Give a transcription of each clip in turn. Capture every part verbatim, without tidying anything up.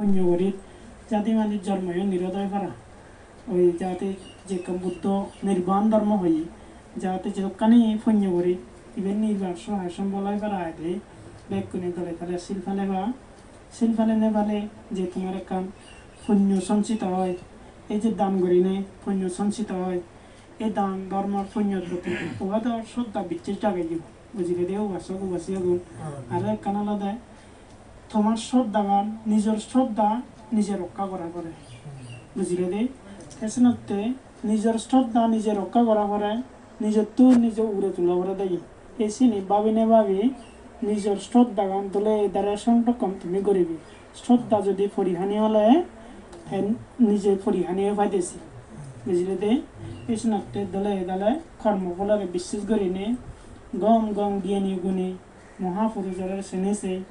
Punyo guri jate mane jormoyo nirod oi para. Oi jate jekke Buddho nirban dhormo hoye, jate jedokkani punyo guri iben nirban sohai sombol oi para aide, bekkune dole dale sil pale ba. Sil pale ne pale je tomar ekkan punyo sonchito oi, ei je dan gurine punyo sonchito oi, ei dan dhormor punyor proti oba do sroddha bicches jageyo, bujilede ubasok ubasiyagun. Aro ekkan olode tomar sroddhagan, nijor sroddha nije rokka gora pore, bujilede? Te senotte nijor sroddha nije rokka gora pore, nijottun nije ugure tula pore degi. Ei sini babine babi nijor sroddhagan dole dale songrokkon tumi guribi. Sroddha jodi porihani ole, te nije porihani oi paidesi. Bujilede? Ei senotte dole dale kormo pholore bisses gurinei gom gom gyani guni mohapurusore sene sei,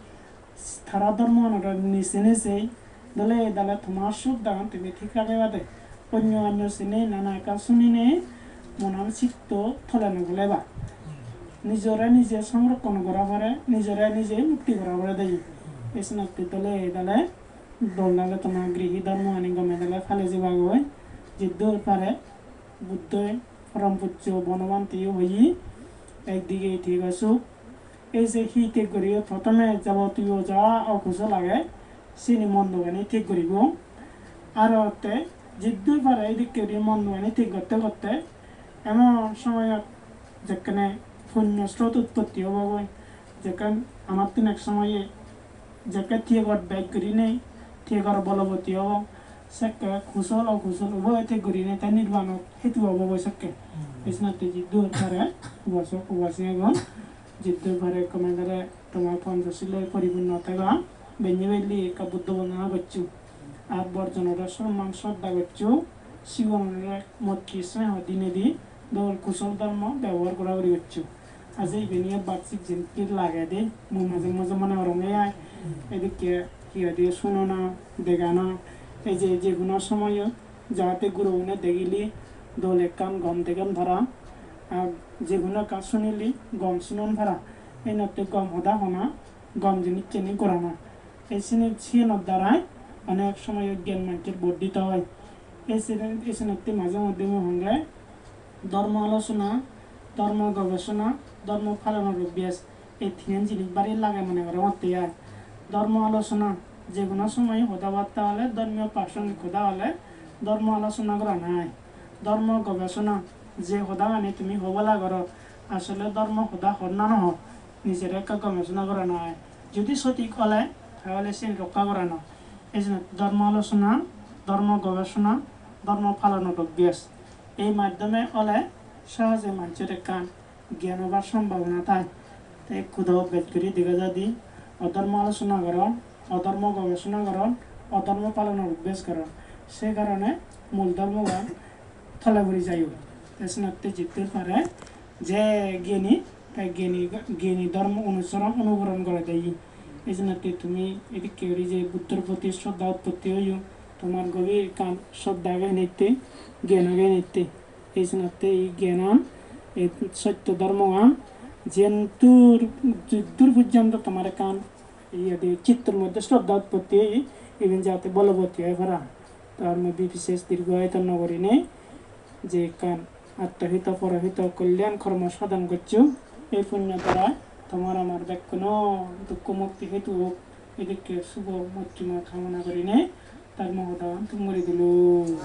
tara dhormoanore ni sene sei, dole dale tomar sroddhagan tumi thik rageba de. Onyo onyo sene nana ekkan sunine monan sitto tole no pole ba. Nijore nije songrokkon gora pore, nijore nije mukti gora pore de. Ei senotte dole dale dol dale tomar grihi dhormoani gome dale pale jebagoi, jiddur pare. Buddhoi porom pujjo Bonobhanteyo hoye, ekdige thik asuk, ei je hi thik guriyo, prothome jabotiyo ja okusol age, sini mondogani thik guribo. Aro te jiddur pare idikke guri mondogani thik gotte gotte emon somoyot jekkene punyo srot utpotti obogoi, jekken amattun ek somoye jekke tiyegot bej gurinei tiyegor boloboti obong, sekke kusol okusol uboye thik gurinei te nirbanot hetu obogoi sekke. Hmm. Ei senotte jiddur pare ubasok ubasiyagun, jiddur pare gome dale tomar Ponchosiloi poripunno tega, benne belli ekka Buddho bondona goccho. Ar borjonore somman sroddha goccho, sigonore motti sneho dinedi dol kusol dhormo bebohar gora guri goccho. Aje iben ye bajik jinich lagede, mui maje maje mone gorong ei ai. Edikke hi hoide sunona, degana, ei je jekono somoyot jahate gurogune degile dol ekkan gom degen para, ar jekono ekkan sunile gom sunon para. Enotte gom hoda hona, gom jinisseni gorana. Ei sini siyenor darai onek somoy gyan manjor bordhito oi. Ei sini, ei sinotte maje moddhe mui honge dhormo alochona, dhormo gobesona, dhormo palonor obbiyas, ei tinen jinis bari lage mone gorongotte ai. Dhormo alochona, jekono somoy hoda batta ole, dhormiyo prasongik hoda ole, dhormo alochona gorana ai. Dhormo gobesona, je hodagani tumi hobala goror, asole dhormo hoda hor na no hor, nijere ekka gobesona gorana ai. Jodi sotik ole, tahole siyen rokka gorana. Ei jeinot dhormo alochona, dhormo gobesona, dhormo palonor obbiyas. Ei maddhome ole sohoje manjor ekkan gyan obar sombhabona thai. Te ekku do bej guri dega jaide, odhormo alochona goron, odhormo gobesona goron, odhormo palonor obbiyas goron. Se karone mul dhormogan tole puri jai. Te senotte jiddur pare je gyani, te gyani, gyani dhormo onusoron onugoron gorede ye. Ei senotte tumi edikke guri je Buddhor proti sroddha utpotti oiyo, tomar gobir ekkan sroddha age enitte, gyan age enitte. Ei senotte ei gyanan, ei sotto dhormogan, jiyen dur, dur porjonto tomar ekkan iye de chittor moddhe sroddha utpotti oye, iben jate boloboti oi para. Tar moddhe bises dirgho ayoton no gurinei je ekkan attohito porohito kolyan kormo sadon goccho, ei punyo dara tomar amar bekkuno dukko mukti hetu ok, edikke subo mottima kamona gurinei tar mo hodagan thum guri dilung.